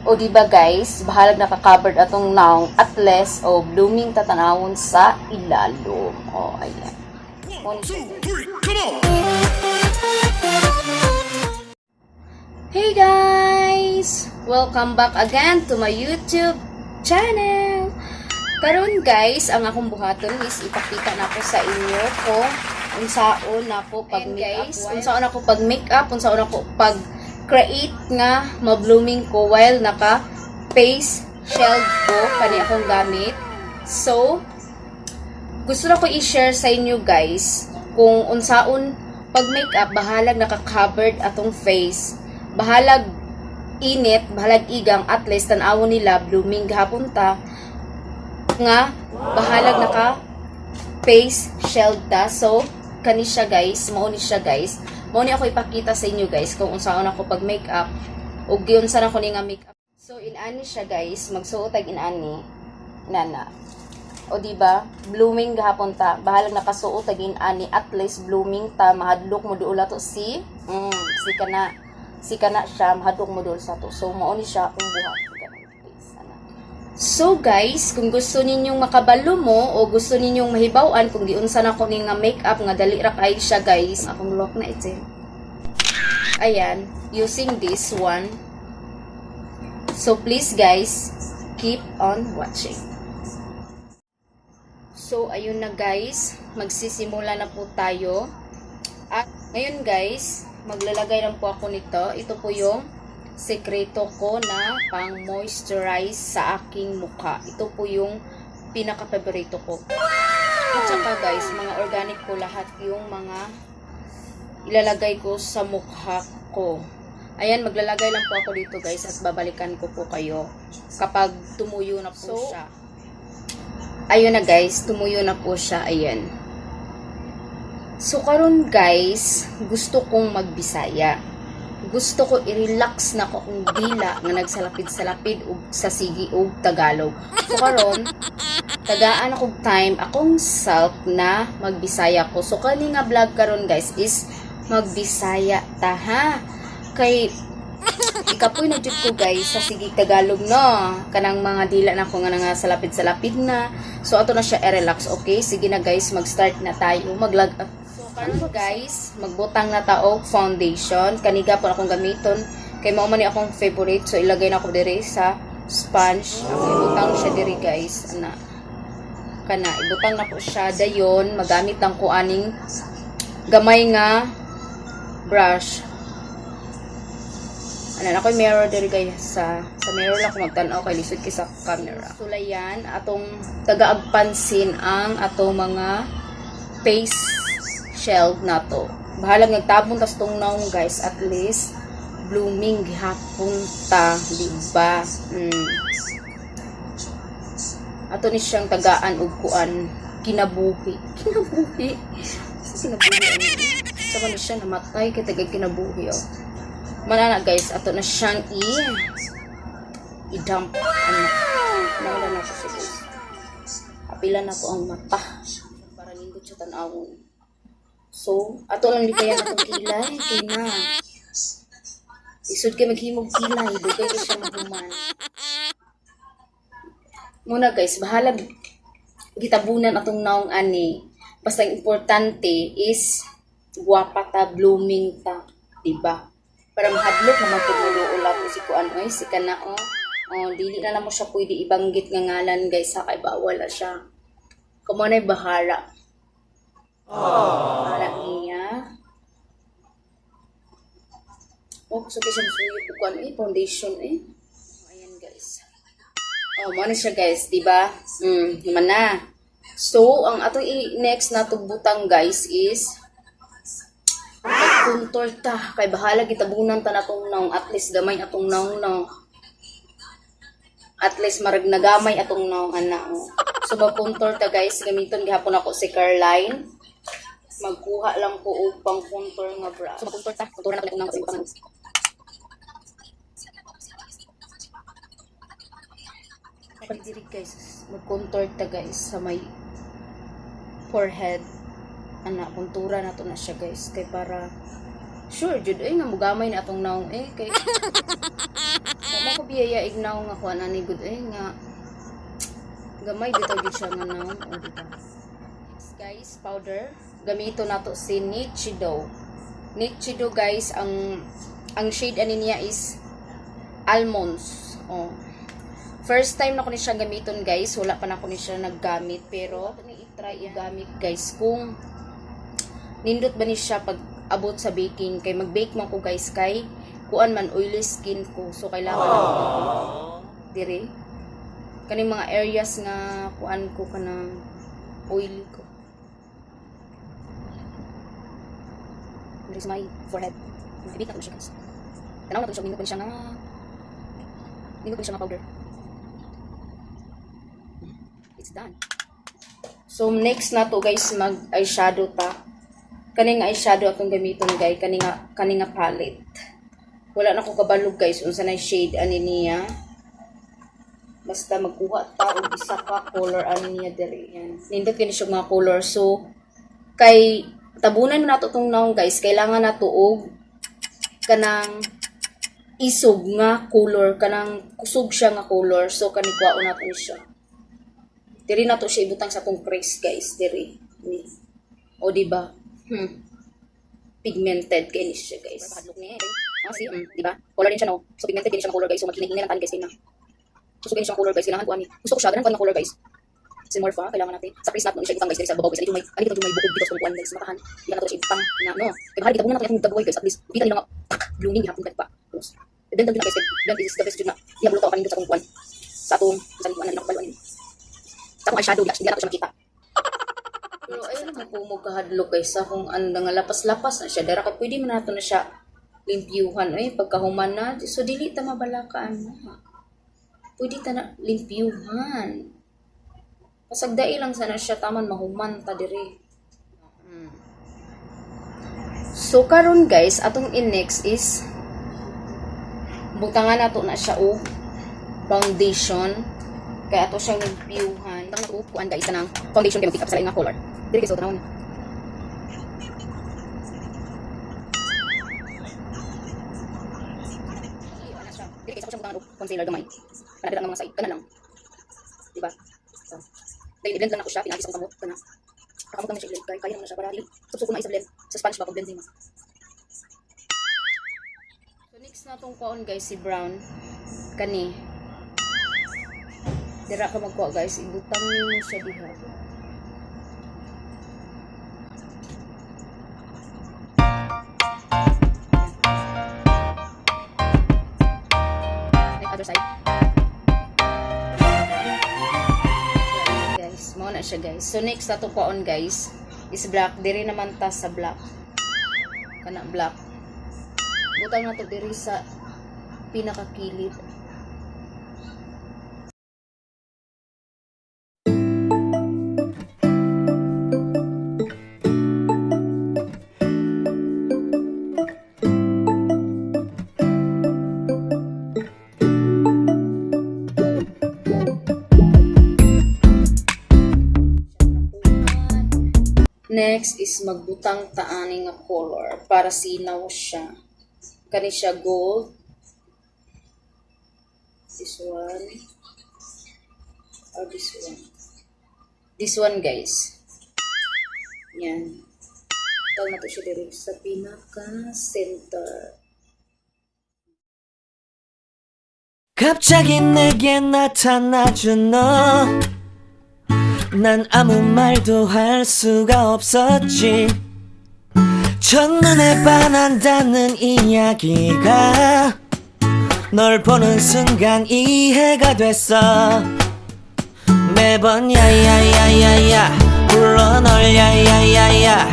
O di ba, guys, bahalag naka-covered atong naong, at least o blooming ta tan-awon sa ilalom. O ayan. One, two, three, come on! Hey guys! Welcome back again to my YouTube channel! Karon guys, ang akong buhaton is ipakita nako sa inyo kung unsaon nako pag makeup, unsaon ako pag makeup, unsaon ako pag create nga ma-blooming ko while naka face shield ko kani akong gamit. So, gusto na ko i-share sa inyo guys kung unsaon pag makeup bahalag naka-covered atong face, bahalag init, bahalag igang, at least tan-awon nila blooming gahapon ta nga bahalag naka face shield ta. So kani siya guys, mao ni siya guys, mao ni ako ipakita sa inyo guys kung unsaon ako pag makeup ug giunsa na ko ni nga makeup. So inani siya guys, magsuot tag inani nana. O di ba? Blooming gahapon ta. Bahalag nakasuot tag inani, at least blooming ta, mahadlok mo duol ato si si kana si kana siya, mahadlok mo duol sa to. So mao ni siya akong buhat. Ganun, guys, ana. So guys, kung gusto ninyong makabalo mo o gusto ninyong mahibaw-an kung giunsa na ko ni nga makeup nga dali ra kay siya guys, akong look na ito. Ayan, using this one. So please guys, keep on watching. So, ayun na guys, magsisimula na po tayo. At ngayon guys, maglalagay lang po ako nito. Ito po yung sekreto ko na pang moisturize sa aking mukha. Ito po yung pinaka-favorito ko. At saka guys, mga organic po lahat yung mga ilalagay ko sa mukha ko. Ayan, maglalagay lang po ako dito guys at babalikan ko po kayo kapag tumuyo na po siya. Ayun na guys, tumuyo na po siya. Ayan. So karon guys, gusto kong magbisaya. Gusto ko i-relax na ko akong dila nga nagsalapid-salapid og sa sige og Tagalog. So karon, tagaan akong time akong self na magbisaya ko. So kani nga vlog karon guys is magbisaya ta ha. Kay ikapoy na jud ko guys sa sige Tagalog, no. Kanang mga dila na ko nga nga salapid-salapid na. So ato na siya i-relax, okay? Sige na guys, mag-start na tayo maglag. So karon guys, magbutang na ta og foundation. Kani gapon akong gamiton kay mao man ni akong favorite. So ilagay na ako diri sa sponge. Ako ibutang siya diri guys. Ana. Kana ibutang na ko siya dayon, magamit lang ko aning gamay nga brush. Ano na ako'y mirror diri guys, sa mirror lang ko magtan-aw kay lisod kay sa camera. Sulayan atong tagaagpansin ang atong mga face shield nato. Bahalag nagtabon tas tong naong guys, at least blooming gihapon ta, di ba? Ato ni siyang tagaan og kuan, kinabuhi. Kinabuhi. Sa kinabuhi ano? Sa man ni siya namatay kay tagag kinabuhi oh. Manana guys, ato na siyang i-dump. Ano? Naula na ko siya guys. Apila na ko ang mata. Para nindot siya tan-awon. So, ato lang likayan atong kilay. Kay na. Isod kay maghimog kilay. Dugay kay siya mahuman. Muna guys, bahalag gitabunan atong naong ani. Basta ang importante is guwapa ta, blooming ta, diba? Para mahadlok naman pud mo to si kuan oy, si kana oh. Oh, dili na lang mo siya pwede ibanggit nga ngalan guys sa kay bawal na siya. Kamo na'y bahala. Bahala niya. Oh, gusto ko siya masuyop og kuan eh, foundation eh. Ayan guys. Oh, mo na siya guys, di ba? Naman na. So, ang atong next na butang guys is contour ta kay bahala gitabunan ta natong naong, at least gamay atong naong no. At least marag nagamay atong naong ana oh. So mag-contour ta guys, gamiton gihapon ako si Caroline. Magkuha lang ko og pang contour nga brush. So mag-contour ta, contour na ko itong naong. Kapag diri guys, mag-contour ta guys sa may forehead. Ana, kontura na to na siya guys kay para sure jud ay nga mugamay na atong naong eh kay mo Ako biyaya ignaw nga kuan ani gud eh nga gamay bitaw gid siya nga nawong, o di ba? Next, guys, powder. Gamito nato si Nichido. Nichido, guys, ang shade ani niya is Almonds. Oh. First time na ko ni siya gamiton, guys. Wala pa na ko ni siya naggamit, pero ni i-try i-gamit, guys, kung nindot ba ni siya pag abot sa baking, kay mag-bake man ko, guys, kay kuan man, oily skin ko, so kailangan ako dire kaning mga areas nga kuan ko, kanang oily ko diri sa my forehead. I-bake na ko siya, guys. Tanaw na to siya, nindot ko ni siya nga powder. It's done. So next na to, guys, mag eyeshadow ta. Kaning eyeshadow atong gamiton, guys, kani nga palette. Wala na ko kabalo, guys, unsa na shade ani niya. Basta magkuha ta og isa ka color ani niya diri yan. Nindot kini siya mga color. So kay tabunan mo nato tong nawong, guys, kailangan nato og kanang isog nga color, kanang kusog siya nga color. So kani kuhaon nato ni siya. Diri nato siya ibutang sa atong crease, guys, diri. Ni. O di ba? Pigmented kay ni siya, guys. Hadlok ni. Ah, see, di ba? Color din siya, no. So pigmented din siya nga color, guys. So maghinay-hinay lang tani, guys, kay na. Kusog din siya color, guys. Kailangan ko ani. Gusto ko siya ganun nga color, guys. Si Morpha, kailangan natin. Sa crease natin siya ibutang, guys, diri sa babaw, guys. Dito may ani dito may bukod dito sa kuan, guys, matahan. Di na nato siya ibutang na no. Kay bahali kita na nato itong dagoy, guys. At least kita nila nga tak blooming gihapon pa. Tapos blend lang din na, guys. Blend is the best jud na. Di bulo ka kanindot sa atong kuan. Sa atong sa kuan na di na kabalo ani. Sa atong eyeshadow, di na nato siya makita. Pero ayun naman po mo kahadlok, guys, sa kung ano nga lapas-lapas na siya. Dara ka pwede man nato na siya limpyuhan ay pagkahuman na. So dili ta mabalakaan na. Pwede ta na limpyuhan. Pasagdai lang sana siya taman mahuman ta diri. So karon, guys, atong in next is butangan nato na siya og foundation. Kaya ato siyang limpyuhan. Tang nato kuan, guys, kanang foundation kay mag-pick up sa lain nga color. Diri, guys, so tanawon. Ana siya. Diri guys, ako siyang butangan og concealer gamay. Kana dira nga mga side kana lang. Diba? So, dahil i-blend lang ako siya, pinagis akong kamot kana. Kakamot lang siya i-blend kaya kaya naman siya para dili subsub ko na isa blend sa sponge ba pag blending mo. So next na tong kuon, guys, si brown. Kani. Dira ka magkuha, guys, ibutang nimo siya diha. Like other side. Guys, mao na siya, guys. So next na tong kuon, guys, is black. Diri naman ta sa black. Kana black. Butang na to diri sa pinakakilid. Next is magbutang ta ani nga color para sinaw siya. Kani siya gold. This one. Or this one. This one, guys. Yan. Tawag na to siya diri sa pinaka center. 갑자기 내게 나타나준 너. 난 아무 말도 할 수가 없었지. 첫눈에 반한다는 이야기가 널 보는 순간 이해가 됐어. 매번 야야야야야 불러 널 야야야야.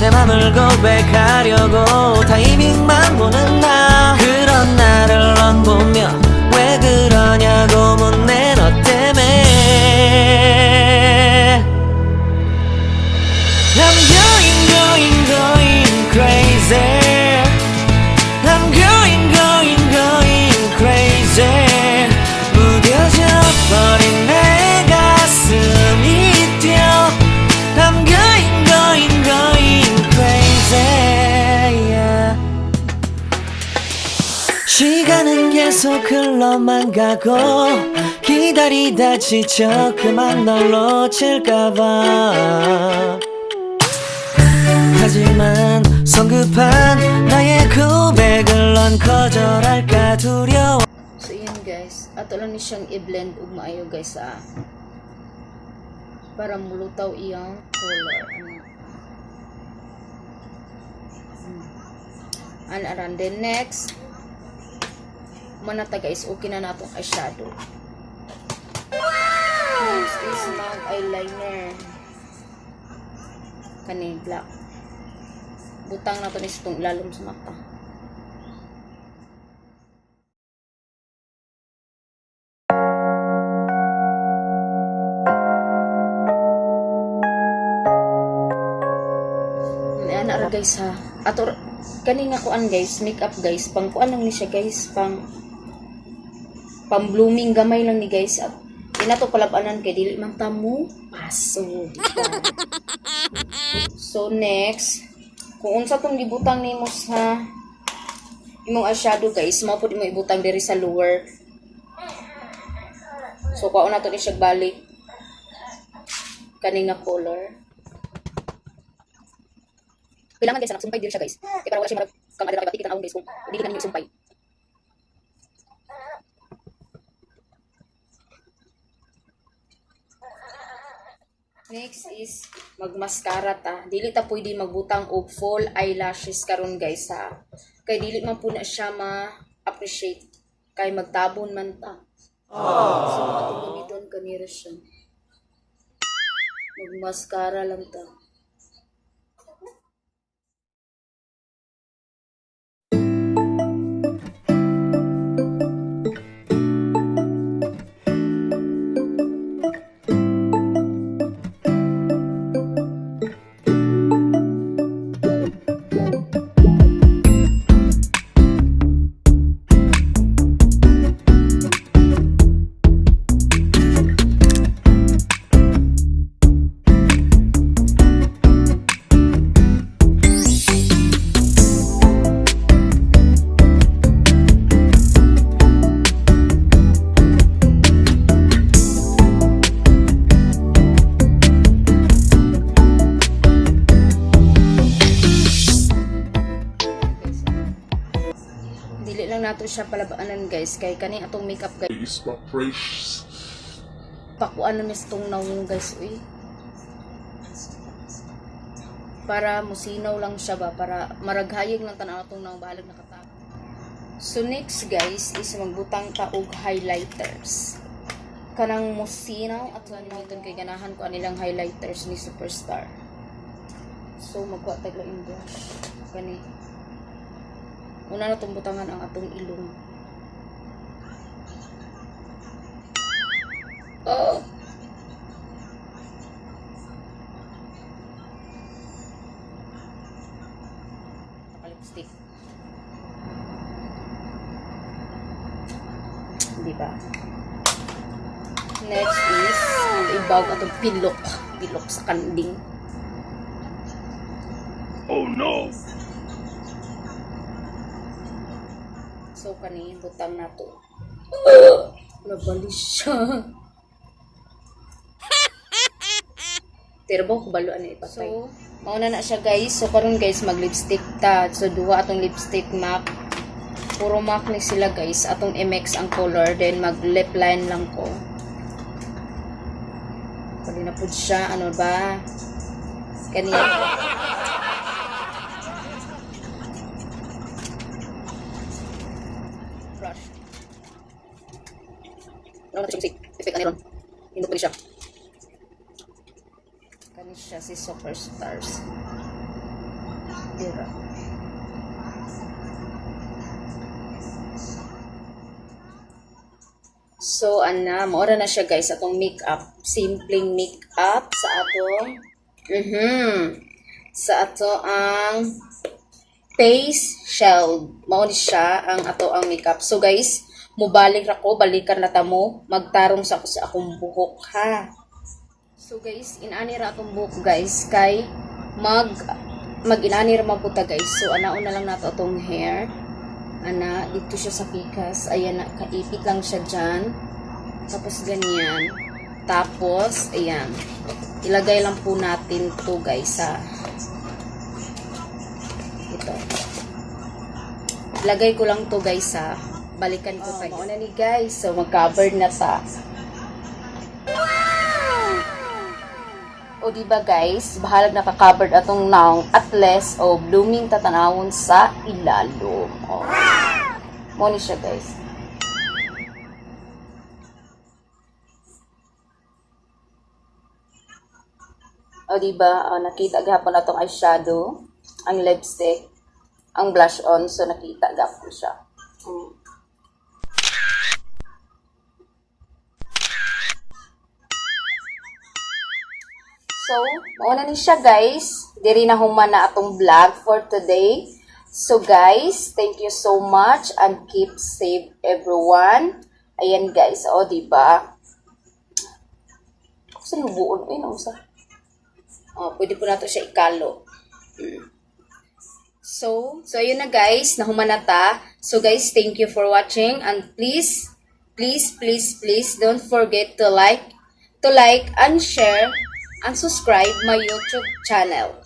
내 맘을 고백하려고 타이밍만 보는 나. 그런 나를 넌 보며 왜 그러냐고 묻네. 너 때문에 I'm going going going crazy. I'm going going going crazy. 무뎌져 버린 내 가슴이 뛰어. I'm going going going crazy, yeah. 시간은 계속 흘러 것만 같고 기다리다 지쳐 그만 널 놓칠까봐. 하지만 성급한 나의 고백을 넌 거절할까 두려워. So ayan guys, ato lang ni siyang i-blend ug maayo guys ah. Para mulutaw iyang color ano. Ana ran, then next manata guys, okay na natong eyeshadow. Next is mag eyeliner. Kani black. Butang nato ni sa itong ilalom sa mata. Ana ra guys ha. Ato kani nga kuan guys, makeup guys, pang kuan lang ni siya guys, pang pang blooming gamay lang ni guys. At di na to palabanan kay dili man ta mo paso, di ba? So next, kung unsa tong gibutang nimo sa imong eyeshadow guys, mao pud imo ibutang diri sa lower. So kuhaon nato ni siya balik kani nga color. Kailangan guys, nakasumpay diri siya guys. Kaya para wala siya marag kang adara kay batik guys kung dili na ninyo isumpay. Next is magmascara ta. Dili ta pwede magbutang og full eyelashes karon guys ha. Kay dili man po na siya ma-appreciate kay magtabon man ta. So atong gamiton kanira siya. Magmascara lang ta. Guys. Dili lang nato siya palabanan guys kay kani atong makeup guys. Is my precious. Pakuan na mis tong nawong guys uy. Para musinaw lang siya ba, para maraghayag lang tan-aw atong nawong bahalag nakata. So next guys is magbutang ta og highlighters. Kanang musinaw at gamiton kay ganahan ko anilang highlighters ni Superstar. So magkuha tag laing brush. Kani. Una na tong butangan ang atong ilong. Oh. Naka-lipstick. Di ba? Next is ibag atong pilok. Pilok sa kanding. Oh no! So kani butang nato. Nabali siya. Pero ba kabalo ano ipatay. So, mauna na siya guys. So karon guys mag lipstick ta. So duha atong lipstick MAC. Puro MAC ni sila guys. Atong MX ang color, then mag lip line lang ko. Pali na pud siya ano ba? Kani. Brush. Ano na siya effect ani ron. Hindot ko ni siya. Kani siya si Superstars. Dira. So, ana, maora na siya guys atong makeup. Simpleng makeup sa atong sa ato ang face shield. Mao ni siya ang ato ang makeup. So guys, mubalik ra ko, balikan na ta mo, magtarong sa ako sa akong buhok ha. So guys, inani ra atong buhok guys kay mag mag inani ra man pud ta guys. So anaon na lang nato atong hair. Ana, dito siya sa pikas. Ayan, nakaipit lang siya dyan. Tapos, ganyan. Tapos, ayan. Ilagay lang po natin to, guys, sa ito. Ilagay ko lang to, guys, sa balikan ko kayo. Mauna ni, guys. So, mag-cover na ta. O di ba, guys, bahalag naka-covered atong naong at least o blooming tatanawon sa ilalom. O. Mo ni siya, guys. O di ba, o, nakita gihapon atong eyeshadow, ang lipstick, ang blush on, so nakita gihapon siya. So, mauna ni siya, guys. Diri na human na atong vlog for today. So guys, thank you so much and keep safe, everyone. Ayan, guys, o di ba? Sa buon ay nausa. Oh, pwede po nato siya ikalo. So ayun na, guys, nahuman na ta. So guys, thank you for watching and please, please, please, please don't forget to like and share and subscribe my YouTube channel.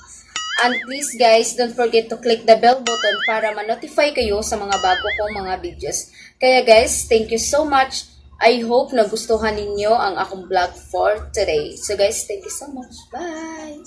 And please, guys, don't forget to click the bell button para ma-notify kayo sa mga bago kong mga videos. Kaya guys, thank you so much. I hope nagustuhan ninyo ang akong vlog for today. So guys, thank you so much. Bye!